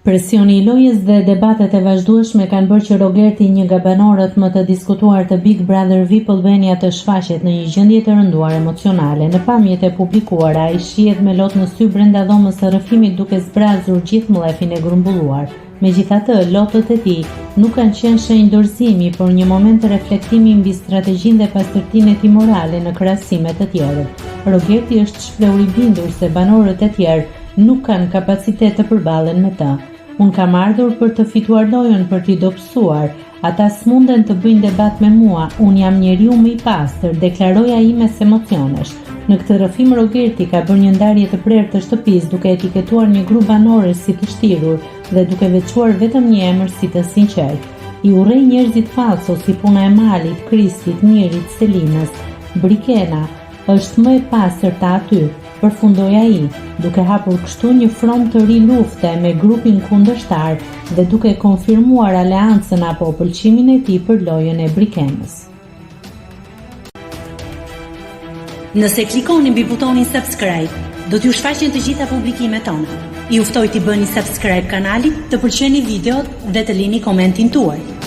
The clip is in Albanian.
Presioni i lojës dhe debatet e vazhdueshme kanë bërë që Rogerti, një nga banorët më të diskutuar të Big Brother VIP Albania të shfaqet në një gjendje të rënduar emocionale. Në pamjet e publikuara, ai shihet me lot në sy brenda dhomës së rrëfimit duke zbrazur gjithë mllefin e grumbulluar. Megjithatë, lotët e tij nuk kanë qenë shenjë dorëzimi, por një moment reflektimi mbi strategjinë dhe pastërtinë e tij morale në krahasim me të tjerët. Rogerti është shprehur i bindur se banorët e tjerë nuk kanë kapacitet të përballen me të. Unë kam ardhur për të fituar lojën, për t'i dobësuar. Ata s'munden të bëjnë debat me mua, unë jam njeriu më i pastër, deklaroi ai mes emocionesh. Në këtë rrëfim Rogerti ka bërë një ndarje të prerë të shtëpisë duke etiketuar një grup banorësh si të shtirur dhe duke veçuar vetëm një emër si të sinqertë. I urrej njerëzit fallco si puna e Malit, Kristit, Mirit, Selinës. Brikena është më e pastërta aty. Përfundoi ai, duke hapur kështu një front të ri lufte me grupin kundërshtar dhe duke konfirmuar aleancën apo pëlqimin e tij për lojën e Brikenës. Nëse klikoni mbi butonin subscribe, do t'ju shfaqen të gjitha publikimet tona. Ju ftoj t'i bëni subscribe kanalit, të pëlqeni videot dhe të lini komentin tuaj.